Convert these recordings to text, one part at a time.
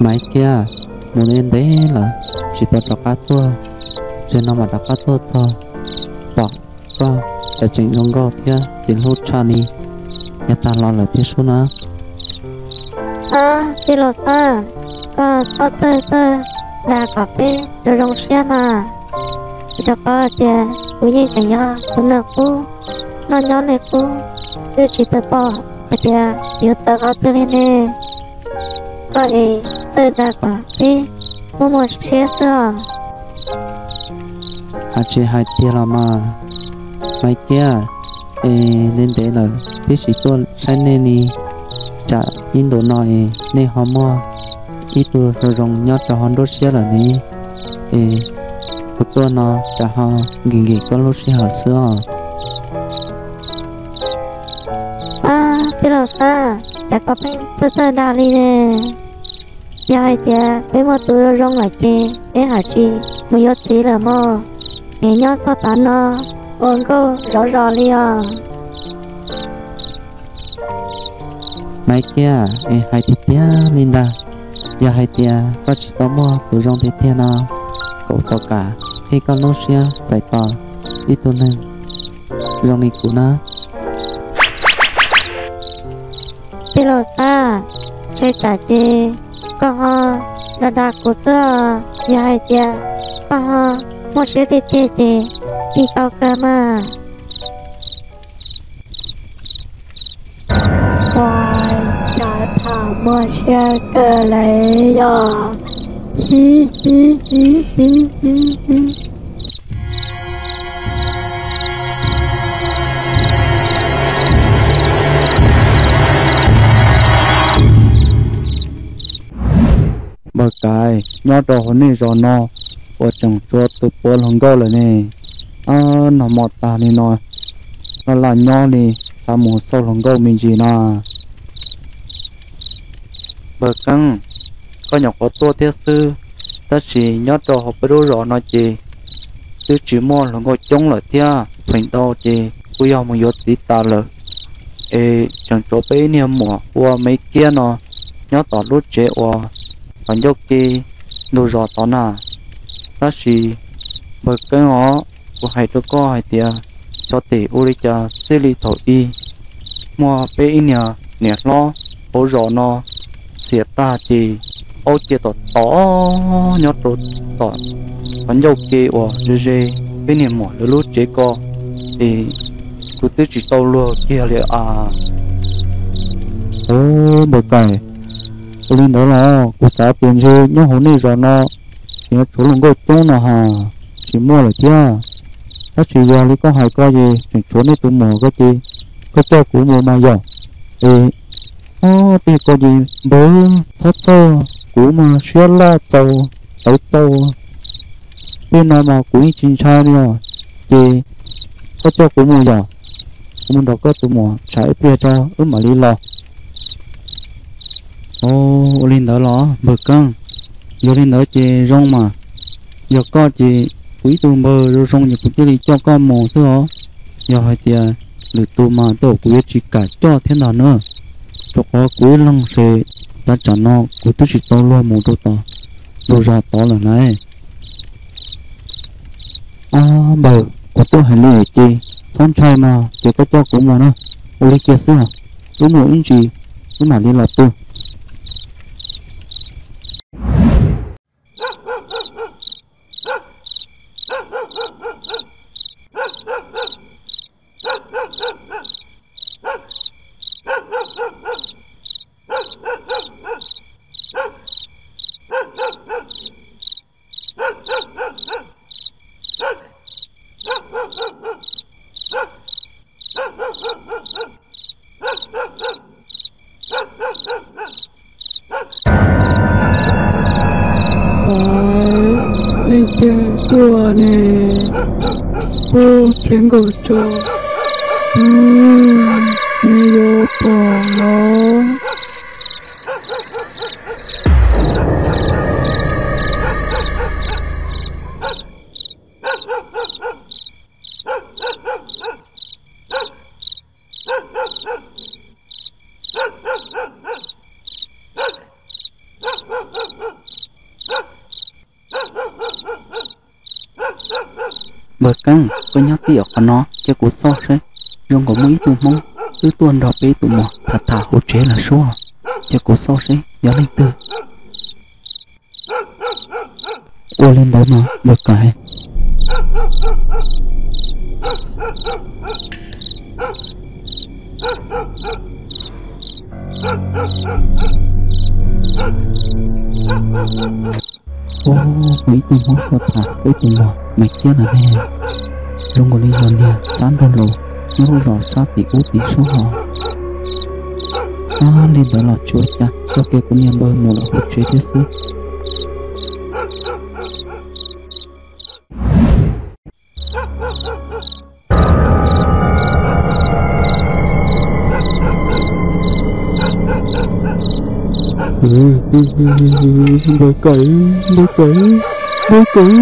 Maiv Kiab, mus ntev ntev lawm tsis tau rov qab tuaj, tsam no mam rov qab tuaj txog, pom koj tseem zoo nkauj thiab txiv hlub tshaj li yav tag los lawm thiab sub na. Ab, tij laug Xab, koj txhob txawj txawj dag kom peb zoo zoo siab mas. Rau qhov tias kuv yeej tseem yog tus neeg qub, noj nyob li qub, twb tsis tau pom hais tias yuav txawv qhov twg li ne. Koj es txawj dag kom peb muaj muaj siab xwb os. Hais tsis hais tiag los mas, Maiv Kiab, es ntev ntev lawm tib si tuaj saib nej li, tsam ib ntus no es nej ho muaj ib tug zoo zoo nyob rau hauv nruab siab lawm ne, es kuv tuaj no tsam ho nkim nkim koj lub sij hawm xwb os. Ab, tij laug Xab, cas koj pheej txawj txawj dag li ne? Yog hais tias peb muaj tus zoo zoo lawm ces peb haj tsis mus yuav txiv lawm mog, es nyob txog tav no ua nkauj zov zos li os. Maiv Kiab, es hais tiag tiag li ntag, yog hais tias koj tsis tau muaj tus zoo tiag tiag no, kuv puas kam qhib koj lub siab txais tos ib tug neeg zoo li kuv na? Tij laug Xab, tsam ces koj ho dag dag kuv xwb os. Yog hais tias koj ho muaj siab tiag tiag ces tig tau kawg mas. Ua cas tham muaj siab kawg li yog. Npawg Kais, nyob rau hauv nej zos no uas tseem tshuav tus puav hluas nkauj lawm ne. Ab, nag hmo tag li no laj laj nyob li, xav mus xauj hluas nkauj me ntsis na. Npawg Keeb, koj nyuam qhuav tuaj thiab xwb, tab sis nyob rau hauv peb lub zos no ces twb tsis muaj hluas nkauj coob lawm thiab, feem ntau ces kuj yog mus yuav txiv tas lawm. Es tseem tshuav peb ib niag muam ua Maiv Kiab no nyob tom lub tsev uas tom ncauj ke ntug zos tod na. Tab sis npawg Keeb os, kuv hais rau koj hais tias xyov tes ua li cas txij li thaum ub muaj peb ib niag niam hlob hauv zos no xiam tag ces aub cia tom tom nyob rau tom ncauj ke uas ze ze peb niag muam lawv lub tsev ko, es kuv twb tsis tau luag kiag li as. Au, npawg Kais, ua li ntawd los kuv xav tias ntshe nyob hauv nej zos no tseem tshuav hluas nkauj coob no ha, tsis muaj lawm thiab. Tab sis yog li koj hais ko ces tseem tshuav nej tus muam ko ces koj coj kuv mus mas yom. Es, ob, tej ko ces npawg, txhob txhawj, kuv mas siab loj txaus tawv txaus, tej no mas kuv yeej tsis ntshai li os. Ces koj coj kuv mus yom, kuv mus nrog koj tus muam tshav ib pliag tso wb mam li los. Au, ua li ntawd los npawg Keeb, yog li ntawd ces zoo mas. Yog koj ces kuv ib tug npawg zoo zoo ces kuv thiaj li coj koj mus xwb os. Yog hais tias lwm tus mas tej zaum kuv yuav tsis kam coj thiab ntag na, rau qhov kuv ib leeg ces tav tsam no kuv twb tsis tau luag mus rau tom ntug zos tod lawm lauj. Ab, npawg, kuv twb hais li ces txhob ntshai mas, ces koj coj kuv mus na. Ua li kiag xwb os, wb mus ib ntsis wb mam li los pw. Leej twg tuaj ne? Ub, thiab nkaus tso, nws yuav pom los. Npawg Keeb, koj nyob tib yam qhov no cia kuv xauj seb, zoo nkaus muaj ib tug Hmoob twb tuaj nrog peb tus muam tham tham hauv tsev lawm sub, cia kuv xauj seb yog leej twg. Ua li ntawd mas npawg Keeb. Ub, muaj ib tug Hmoob tuaj tham peb tus muam Maiv Kiab no ne. Zoo nkaus li yog niag xab nraug laus nyob lub zos sab tim ub tim sub hos. Ab, li ntawd los tsis ua cas, tso kiag kuv niag npawg mus lawm hauv tsev thiab xwb. Npawg Keeb, npawg Keeb, npawg Keeb.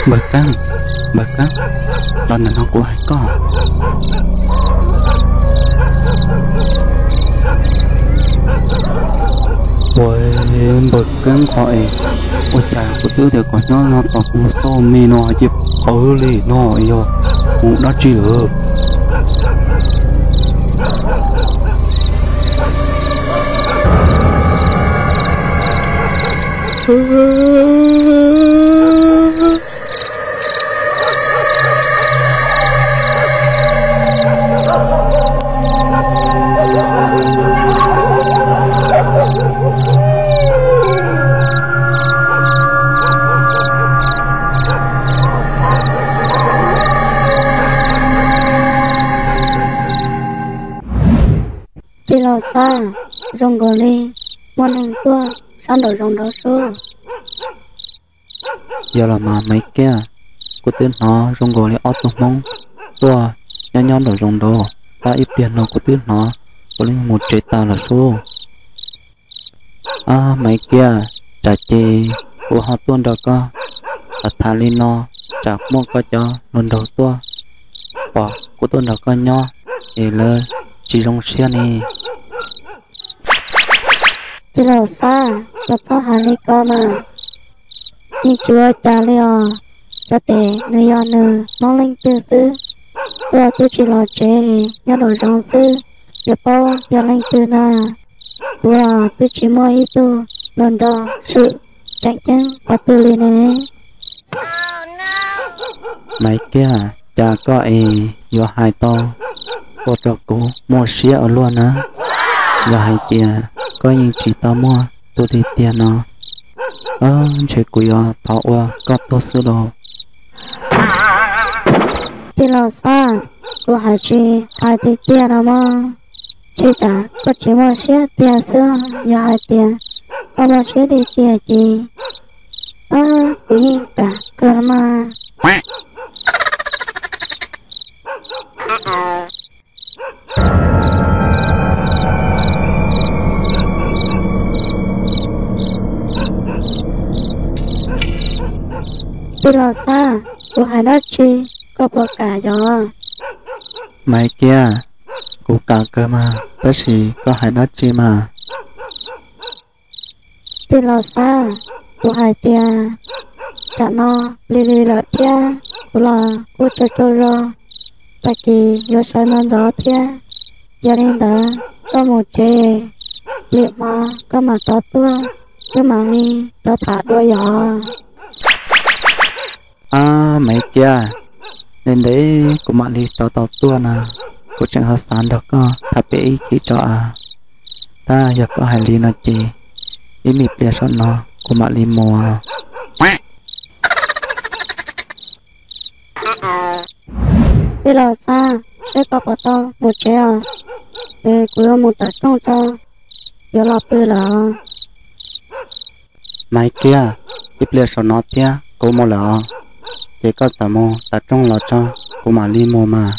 Npawg Keeb, npawg Keeb, los ntawm no kuv hais koj. Ua, npawg Keeb qhov es, ua cas kuv twb tias kom nyob no tos kuv xauj me no ces pawv li no, yog mus dab tsi lawm? Tij laug Xab, zoo nkaus li muaj neeg tuaj sab nraum zoov nraud sub. Yog los mas Maiv Kiab, kuv twb hnov zoo nkaus li ob tug Hmoob tuaj nyob nyob nraum zoov nraud, tab ib pliag no kuv twb hnov kuv li mus tsev tas lawm sub. Ab Maiv Kiab, tsam ces kuv ho tuaj nrog koj tham tham li no, tsam muaj koj cov hluas nraug tuaj pom kuv tuaj nrog koj nyob es lawv tsis zoo siab ne. Tij laug Xab, koj txhob hais li ko mas, yeej tsis ua cas li os. Cov tes nws yog nws Hmoob leej twg xwb, tuaj twb tsis los tsev, nyob nraum zoov xwb, yuav paub yog leej twg na. Kuv los twb tsis muaj ib tug hluas nraug swm tseem ceeb qhov twg li ne. Maiv Kiab, cas koj es yuav hais tau ua rau kuv muaj siab ua luaj na. Yog hais tias koj yeej tsis tau muaj tus li tiag no, ntshe kuv yuav thov ua koj tug xwb lauj. Tij laug Xab, kuv hais tsis hais tiag tiag no mog, ntshe tsam koj tsis muaj siab tiag xwb. Yog hais tias koj muaj siab tiag tiag ces kuv yeej kam kawg los mas. Tij laug Xab, kuv hais dab tsi koj puas kam yog? Maiv Kiab, kuv kam kawg mas, tab sis koj hais dab tsi mas? Tij laug Xab, kuv hais tias tsam no lig lig lawm thiab kuv los kuj tsaug tsaug zog, tag kis yuav sawv ntxov ntxov thiab. Yog li ntawd koj mus tsev, lwm hmo koj mam rov tuaj, wb mam li rov tham dua yom. Ab Maiv Kiab, ntev ntev kuv mam li rov tau tuaj na, kuv tseem ho xav nrog koj tham pem ib chim tso as. Tab yog koj hais li no ces ib me pliag saum no kuv mam li mus. Tij laug Xab, seb koj puas tau mus tsev os, es kuv yuav mus tawm rooj tso, yuav los pw lawm. Maiv Kiab, ib pliag saum no thiab kuv mus lawm os, ces koj txawm mus tawm rooj los tso, kuv mam li mus mas.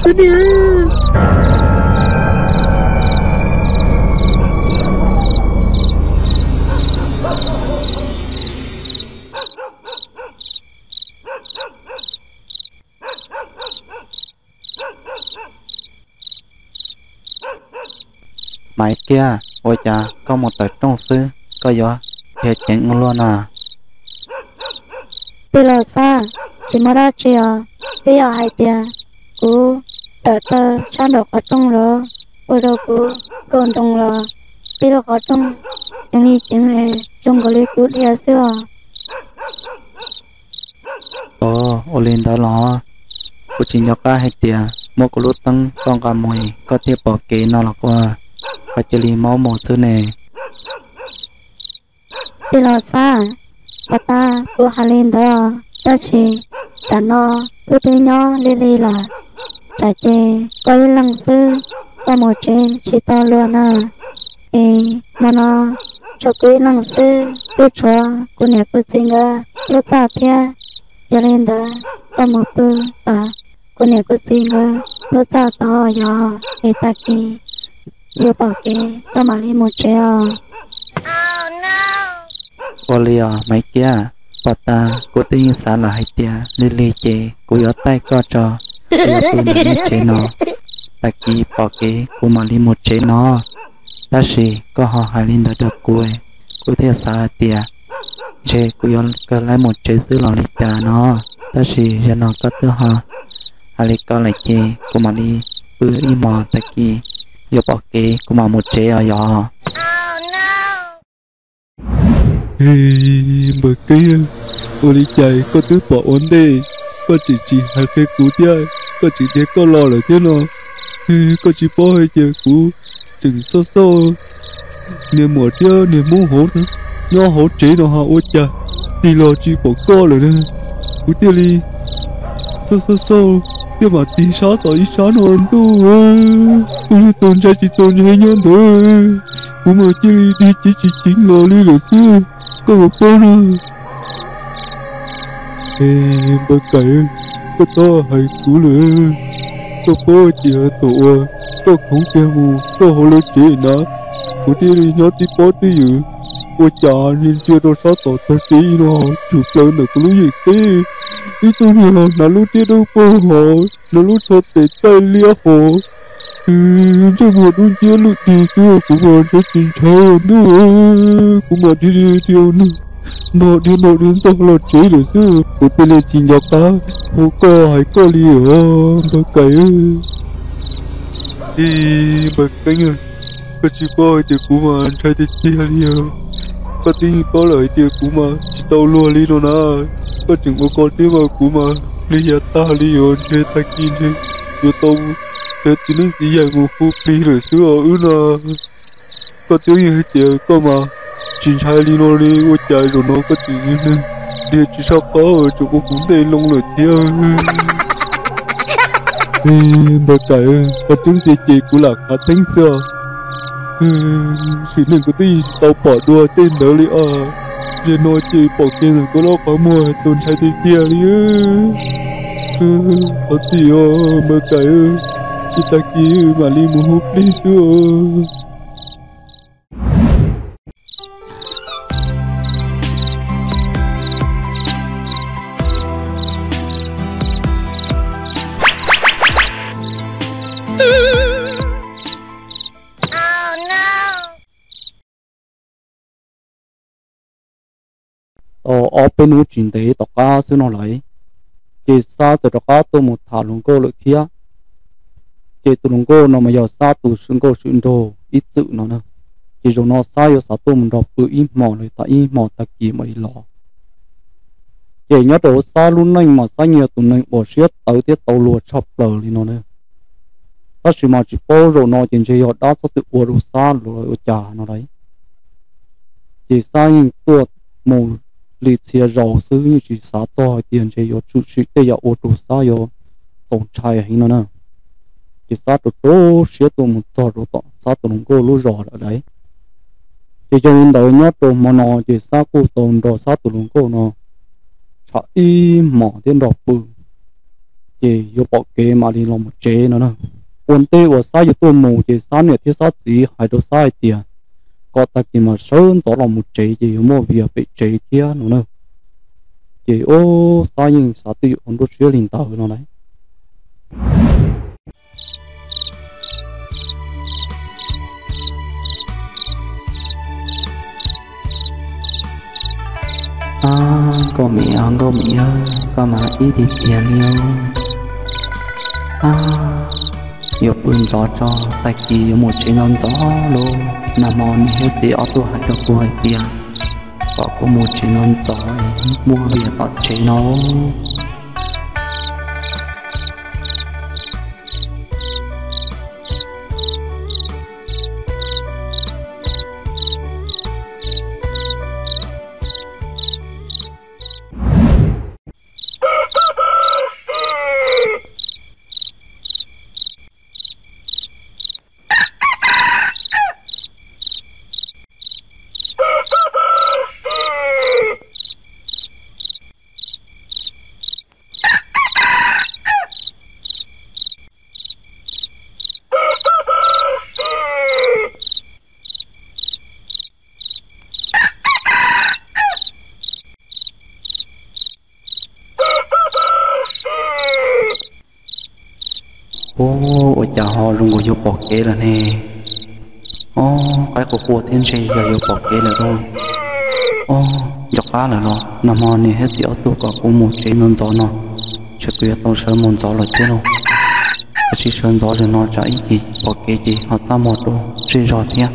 Tij Maiv Kiab, ua cas koj mus tawm rooj xwb koj yuav dhia ceev ua luaj na? Tij laug Xab, tsis muaj dab tsi os, twb yog hais tias kuv tawm taw sab nraum qhov rooj los ua rau kuv kaum nroos los tij laug qhov rooj ceev li ceev es zoo nkaus li kuv dhia xwb os. Ov, ua li ntawd los? Kuv tsis nco qab hais tias muab kuv lub teeb koj nqa mus koj thiaj pom kev no los kuj, koj cia li maub mus xwb ne. Tij laug Xab, pov tas kuv hais li ntawd, tab sis tsam no wb twb nyob lig lig lawm, tsam ces koj ib leeg xwb koj mus tsev tsis tau luag na. Es hmo no tshuav kuv ib leeg xwb, twb tshuav kuv niam kuv txiv nkawd lub txaj thiab. Yog li ntawd koj mus pw tom kuv niam kuv txiv nkawd lub txaj tod yog, es tag kis yuav pom kev koj mam li mus tsev os. Ua li os Maiv Kiab, pov tas kuv twb yeej xav lawm hais tias lig lig ces kuv yuav taij koj tso, kuv yuav pw ntawm nej tsev no, tag kis pom kev kuv mam li mus tsev no. Tab sis koj ho hais li ntawd rau kuv, kuv thiaj xav hais tias ntshe kuv yuav kawg laib mus tsev xwb los li cas no. Tab sis zaum no koj twb ho hais li ko lawm ces kuv mam li pw ib hmos, tag kis yuav pom kev kuv mam mus tsev os yog. Npawg Keeb, ua li cas koj twb pom ua ntej, koj tseem tsis hais qhia kuv thiab, koj tseem tias koj los lawm thiab no. Koj tsis paub hais tias kuv tseem xauj xauj niag muam thiab niag hmoob hauv nyob hauv tsev no ho ua cas tig los tsis pom koj lawm na. Kuv thiaj li xauj xauj xauj thiaj mam tig sab tom ib sab no ntuj, tus niag txaus ntshai tsis txaus ntshai nyob ntawd, kuv mas cia li dig ceev tsis ceev los li lawm xwb, koj puas paub na? Es npawg Kaim, koj txhob hais kuv lawm. Koj paub tias thaum uas koj khoov kiag mus txog hauv lawv tsev na, kuv thiaj li nyob tib pob twj ywm, ua cas ntsia rau sab tom tag kev no, tshwm plaws ntawm kuv lub yeem teb, ib tug niag hnav lub tiab dawb paug hov, hnav lub tsho tes txaij liab hov, ntsej muag dub nciab lwj dig xwb, kuv mas ntshai tsis ntshai ntuj, kuv mas dhia dhia nrog dhia nrog dhia ntog los tsev lawm xwb, kuv thiaj li tsis nco qab hu koj hais koj li os npawg Kaim. Npawg Keeb, koj tsis paub hais tias kuv mas ntshai tiag tiag li os. Koj twb yeej paub lawm hais tias kuv mas tsis tau luag li no na, koj tseem ua ko thiab mas kuv mas plig yav tag li os, ntshe tag kis ntshe yuav tau cov txiv neej txiv yaig mus hu plig lawm xwb os wb no. Koj twb yeej hais tias koj mas tsis ntshai li no li, ua cas zaum no koj tseem dhia tsis sab qab, tseem ua kuv ntej loo lawm thiab. Npawg Kaim, qhov tseeb tiag ces kuv lam khav theeb xwb os. Sim neej kuv twb yeej tsis tau pom dua tej ntawd li os. Zaum no ces pom kiag ntawm koj lub qhov muag txaus ntshai tiag tiag li. Thov txim os npawg Kaim, ces tag kis mam li mus hu plig xwb os. Tau ob peb hnub tsis ntev tom qab xwb no lawm, ces Xab txawm rov qab tuaj mus tham hluas nkauj lawm thiab. Ces tus hluas nkauj no mas yog Xab tus hluas nkauj swm nraug ib txwm no na. Ces zaum no Xab yuav xav tuaj mus nrog pw ib hmos los yog tham ib hmos tag kis mam li los. Ces nyob rau Xab lub neej mas Xab yeej yog tus neeg uas siab tawv thiab tau luag tshaj plaws li no na. Tab sis mas tsis paub zaum no ces ntshe yog dab txhob txwm ua rau Xab los ua cas no lauj. Ces Xab yeej tuaj mus li txhia zaus xwb, yeej tsis xav txog hais tias ntshe yuav tshwm sim tej yam ua rau Xab yuav txaus ntshai heev no na. Ces Xab rau rau siab tuaj mus txog rau tom Xab tus hluas nkauj lub zos lawm lauj. Ces yog li ntawd nyob rau hmo no ces Xab kuj tau nrog Xab tus hluas nkauj no tham ib hmos thiab nrog pw, ces yuav pom kev mam li los mus tsev no na. Ua ntej uas Xab yuav tuaj mus ces Xab niam thiab Xab txiv hais rau Xab hais tias kom tag kis mas sawv ntxov los mus tsev ces yuav muaj vias pem tsev thiab no na. Ces ub, Xab yeej xav twj ywm ua nruab siab li ntawd no lauj. Ab, Nkauj Mim, Nkauj Mim, koj mas ib tiag tiag li. Ab, yuav pw ntxov tso, tag kis yuav mus tsev ntxov ntxov lauj. Nag hmo niam thiab txiv ob tug hais rau kuv hais tias kom kuv mus tsev ntxov ntxov, muaj vias tom tsev no. Ub, ua cas ho zoo nkaus yuav pom kev lawm ne? Ob, qaib qua qua thiab ntshe yog yuav pom kev lawm lauj. Ob, nco qab lawm los nag hmo niam thiab txiv ob tug kom kuv mus tsev ntxov ntxov no, ntshe kuv yuav tau sawv mus ntxov lawm thiab lauj. Tab sis sawv ntxov zaum no tsam ib chim pom kev ces ho txaj muag rau zej zog thiab.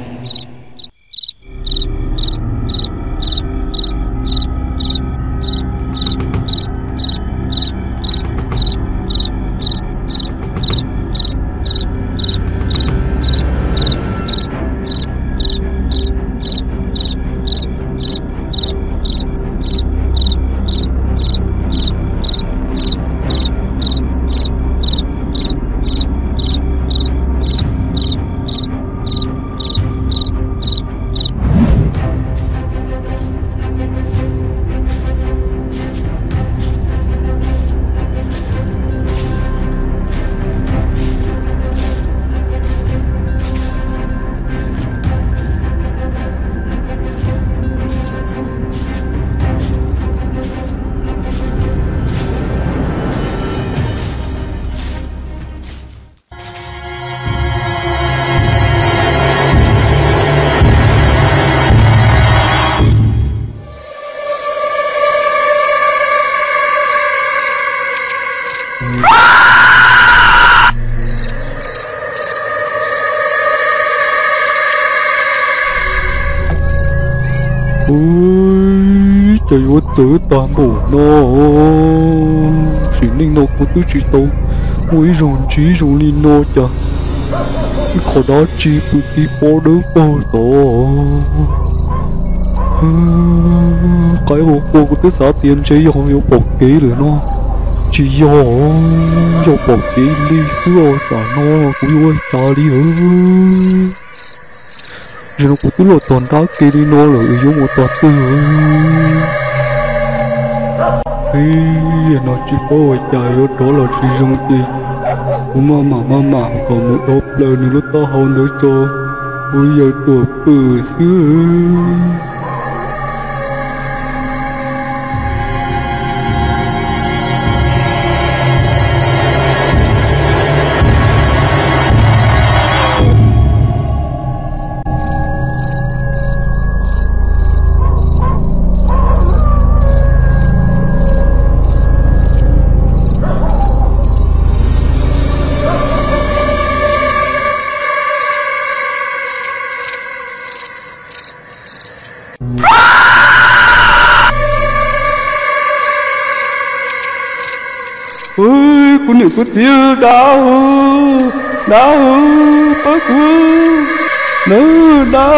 Ub, cas yuav txawv tag npaum no. Sim neej no kuv twb tsis tau muaj ib zaug ntsib zoo li no, cas ib qho dab tsi pw tib pob dawb paug tod. Qaib qua qua kuv twb xav tias ntshe yog yuav pom kev lawm no. Tsis yog, yog pom kev li xwb os, tam no kuv yuav ua cas li. Zaum no kuv twb los txog nrab ke li no lawm, yuav mus tog twg? Ib yam no tsis paub ua cas yuav rov los tsis zoo ces kuv maj mam maj mam kom mus do plaws nws lub taub hau ntawd tso, kuv yawg tuam pwm xwb. Kuv niam kuv txiv, dab, dab, pab kuv, dab.